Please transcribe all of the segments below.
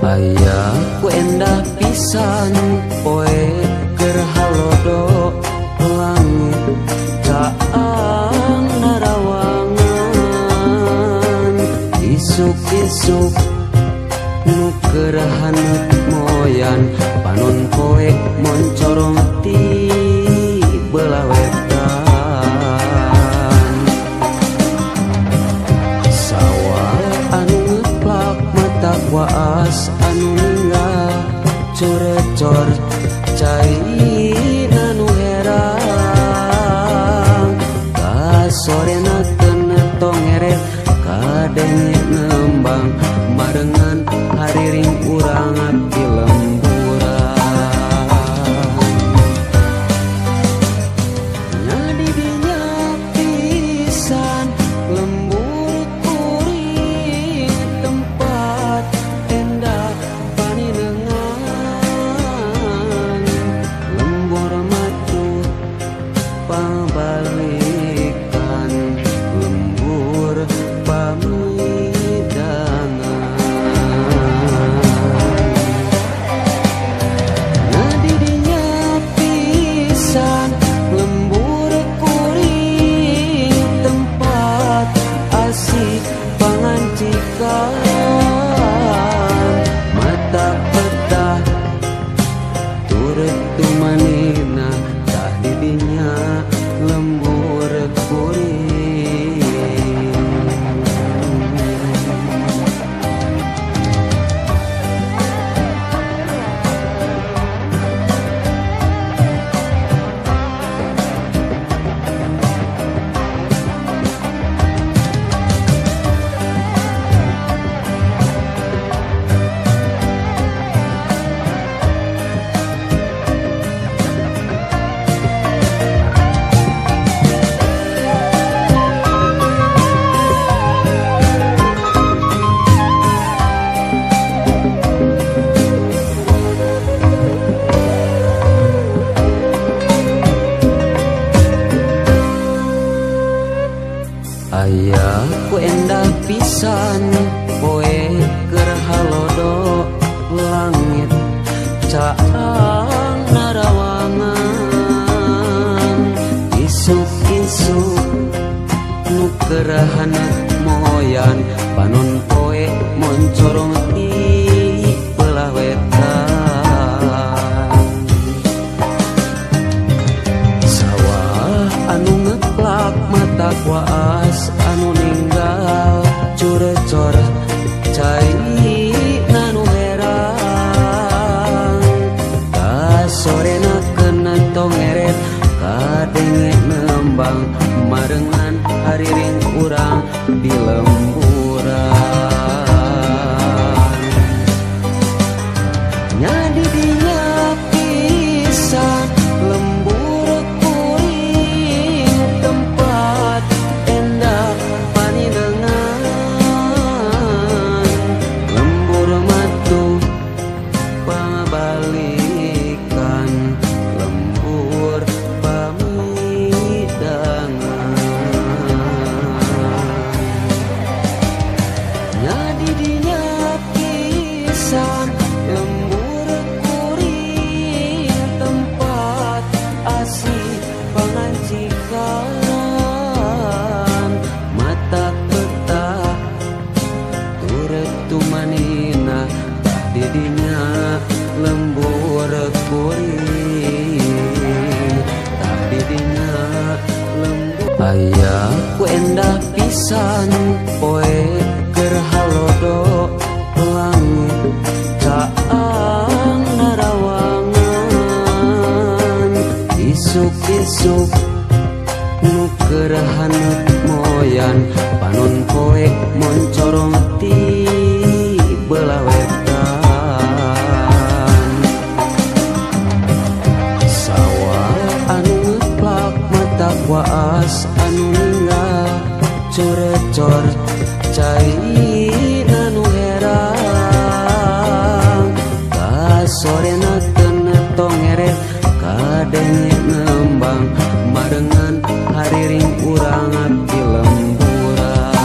Aya ku endah pisan poe keur halodo langit caang narawangan isuk-isuk nu keur haneut moyan panon poe moncorong ti belah wetan sawah anu ngeplak mata waas anu ninggal corecor cai anu herang kasorena teu tongeret kadenge nembang barengan hariring urang abdi lemburan nya di dinya pisan lembur kuring tempat endah paninengan lembur matu pabalikan lembur pamidangan nah di dinya pisan lembur kuring tempat asik pangancikan mata petah turut tumanina tah di dinya lembur kuring. Aya ku endah pisan poe keur halodo langit caang narawangan isuk-isuk nu keur haneut moyan panon poe moncorong ti belah wetan sawah anu ngeplak mata waas anu ninggal curecor cai nanu herang kasorena kena tongeret kadenge nembang marengan hariring urang di lemburan nya di dinya pisan lembur kuring tempat endah paninengan lembur matu pabalikan lembur pamidangan nya di dinya pisan lembur kuring tempat asih pangancikan mata petah turut tumanina tah di dinya lembur kuring tah di dinya lembur. Aya ku endah pisan poe keur halodo langit caang narawangan isuk-isuk nu keur haneut moyan panon poe moncorong ti belah wetan sawah anu ngeplak mata waas anu ninggal corecor cai anu herang kasorena teu tongeret kadenge nembang barengan hariring urang abdi lemburan.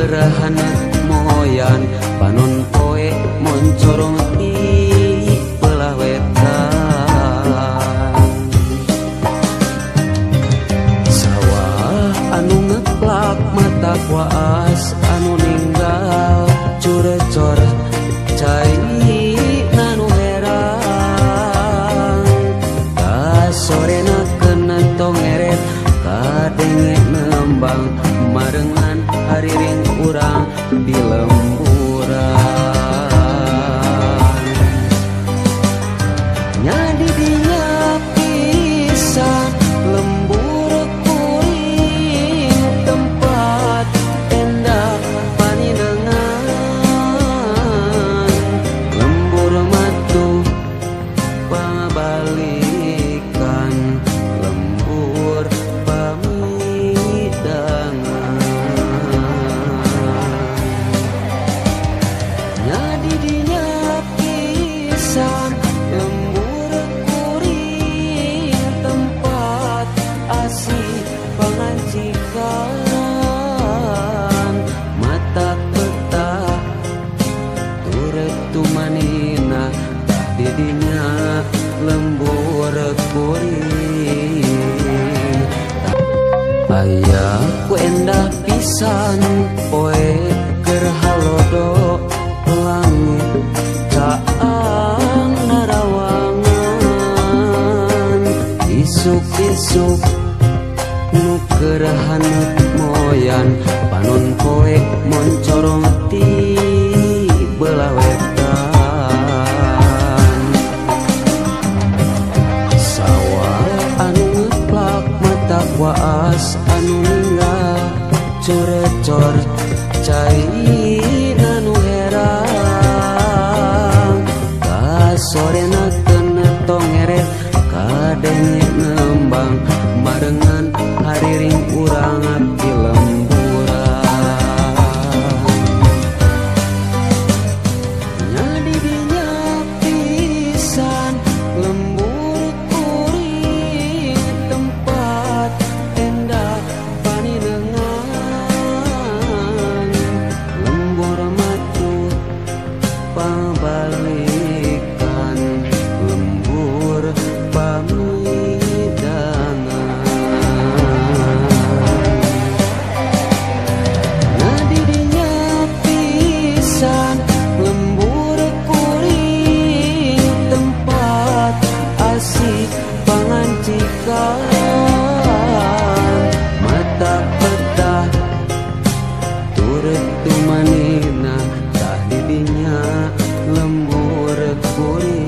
keur haneut moyan panon poe moncorong di belah wetan. Sawah anu ngeplak mata waas anu ninggal curecor cai nanu herang. Kasorena kena tongeret kadenge nembang marengan hariring urang di lemburan. Nyadi dinya pisan lembur kuring tempat endah paninengan. Lembur matu pabalikan lembur pamidangan. Nyadi dinya pisan lembur kuring tempat asih pangancikan. Mata peta turut tumanina tah didinya lembur kuring. Aya ku endah pisan poe keur halodo langit caang narawangan. Isuk-isuk nu keur haneut moyan panon poe moncorong ti belah wetan. Sawah anu ngeplak mata waas anu ninggal curecor cai nanu herang. Kasorena kena tongeret kadenge nembang marengan hariring urang di lemburan. Nyadi dinya pisan lembur kuring tempat endah paninengan. Lembur matu pabalikan lembur pamidangan. Nyadi dinya pisan lembur kuring tempat asih pangancikan. Mata peta turut tumanina tah didinya lembur kuring.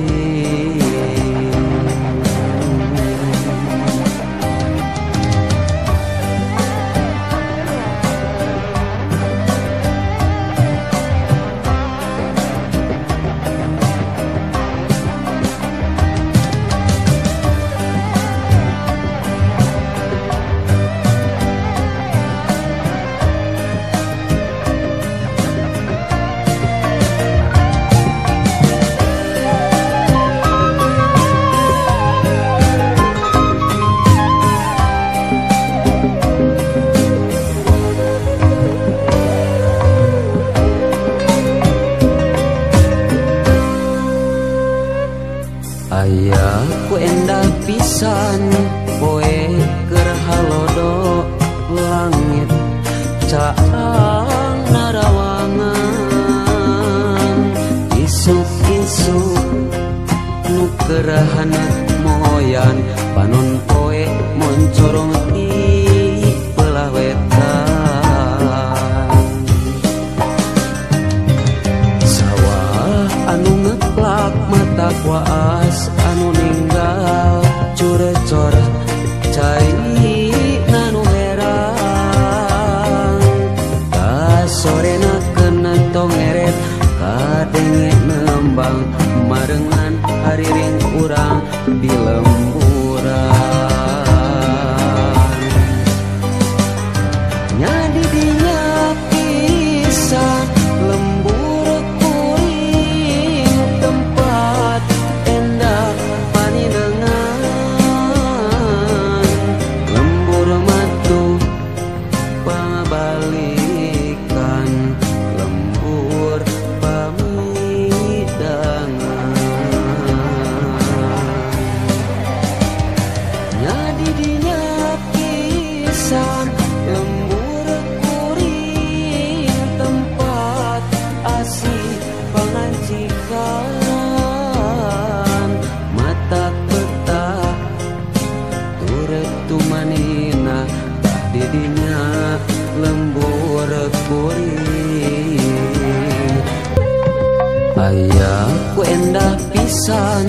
Aya ku endah pisan poe keur halodo langit caang narawangan. Isuk-isuk nu keur haneut moyan panon poe moncorong di belah wetan. Sawah anu ngeplak mata waas anu ninggal curecor cai nanu herang. Kasorena kena tongeret kadenge nembang marengan hariring urang di lemburan. didinya lembur kuring. Aya ku endah pisan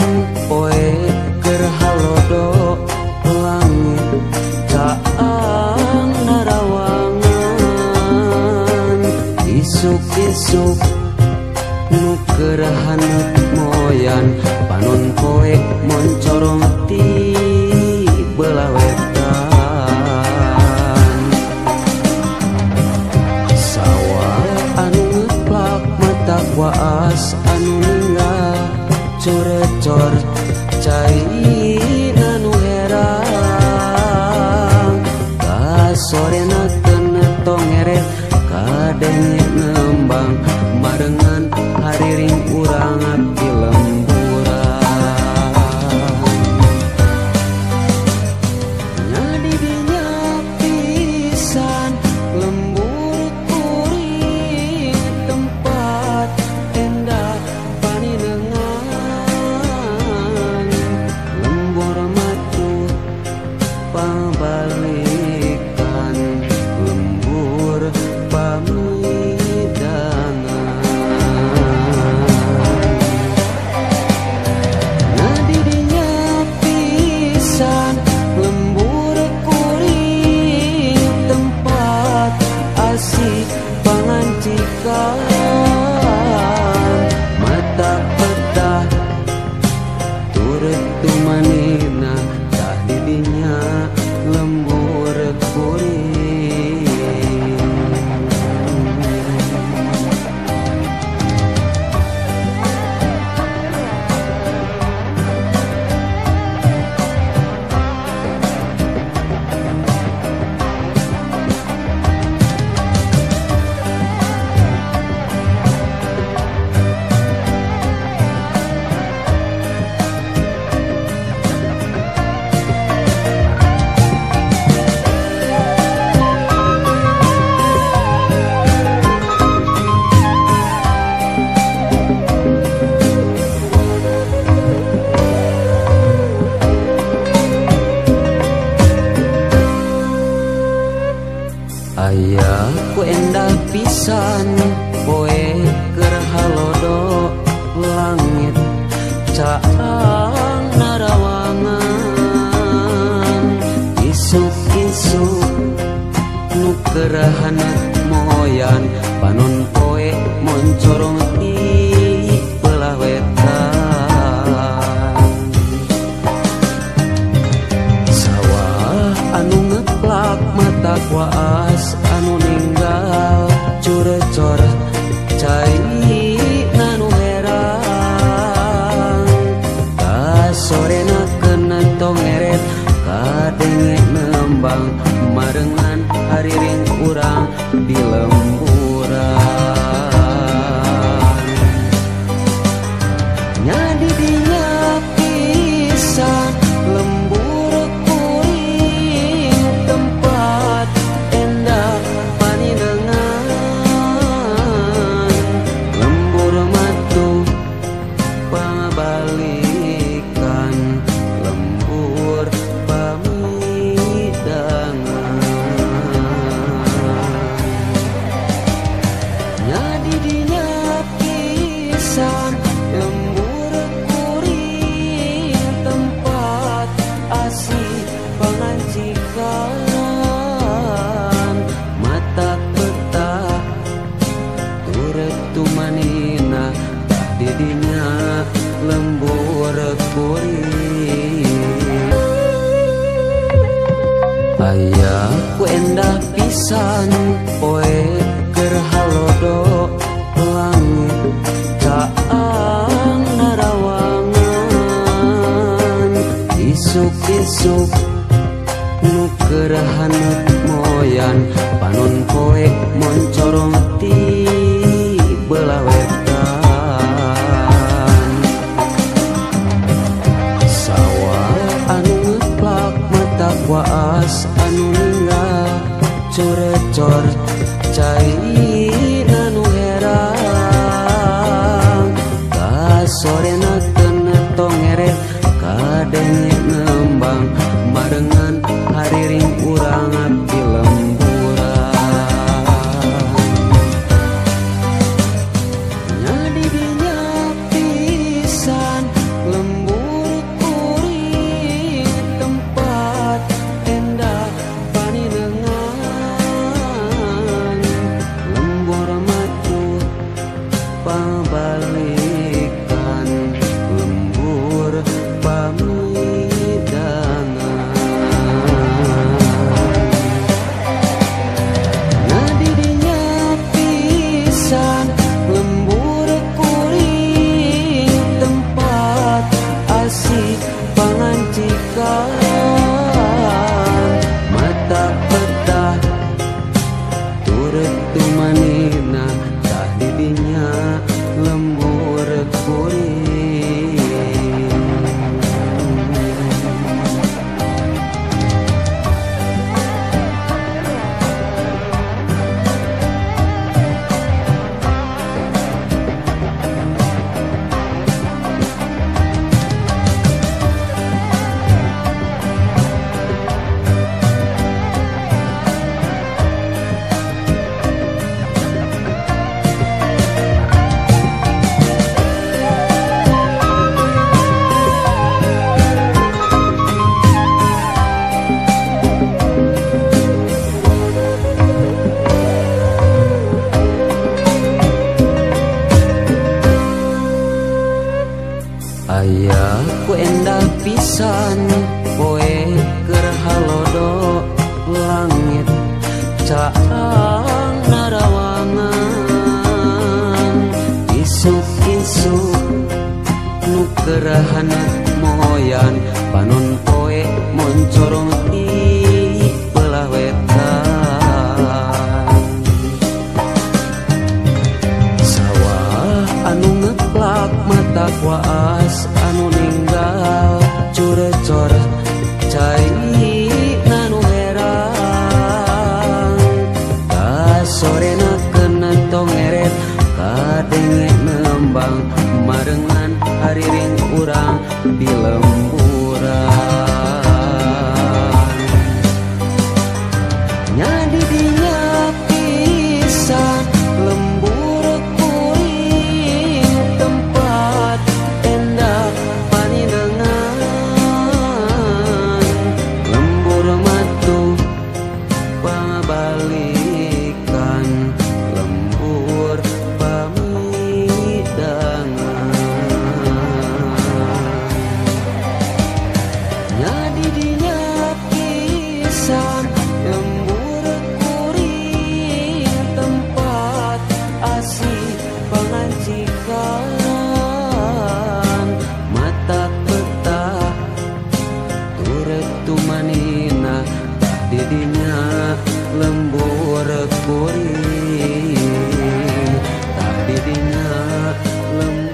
poe keur halodo langit caang narawangan. Isuk-isuk nu keur haneut moyan panon poe moncorong ti belah wetan. Sawah anu ngeplak mata waas anu ninggal corecor cai anu herang. Kasorena teu tongeret kadenge nembang barengan hariring urang abdi lemburan. Nya didinya pisan lembur kuring tempat endah paninengan. Lembur matu pabalikan lembur pamidangan. Nah didinya pisan lembur kuring tempat asih pangancikan. Mata petah turut tumanina tah didinya lembur kuring. Aya ku endah pisan poe keur halodo langit caang narawangan. Isuk-isuk nu keur haneut moyan panon poe moncorong ti belah wetan. Sawah anu ngeplak mata waas anu ninggal curecor cai nanu herang. Kasorena kena tongeret kadenge nembang marengan hariring urang di lemburan. Nya didinya pisan lembur kuring tempat endah paninengan. Lembur matu pabalikan lembur pamidangan. Nya didinya pisan lembur kuring tempat asih pangancikan. Mata petah turut tumanina tah didinya lembur kuring. Aya ku endah pisan poe keur halodo langit caang narawangan. Isuk-isuk nu keur haneut moyan panon poe moncorong ti belah wetan. Sawah anu ngeplak mata waas anu ninggal curecor cai nanu herang. Kasorena tongeret kadenge nembang barengan hariring urang abdi lembang. caang narawangan isuk-isuk nu kerahana moyan panon poe moncorong di belah wetan sawah anu ngeplak mata waas anu ninggal curecor cai nanu herang kasorena kena tongeret kadenge nembang marengan hariring urang di lemburan nyadi dinya pisan lembur kuring tempat endah paninengan lembur matu pabalikan lembur pamidangan nyadi dinya pisan lembur kuring tempat asih pangancikan mata peta turut tumanina tah didinya lembur kuring tah didinya lembur.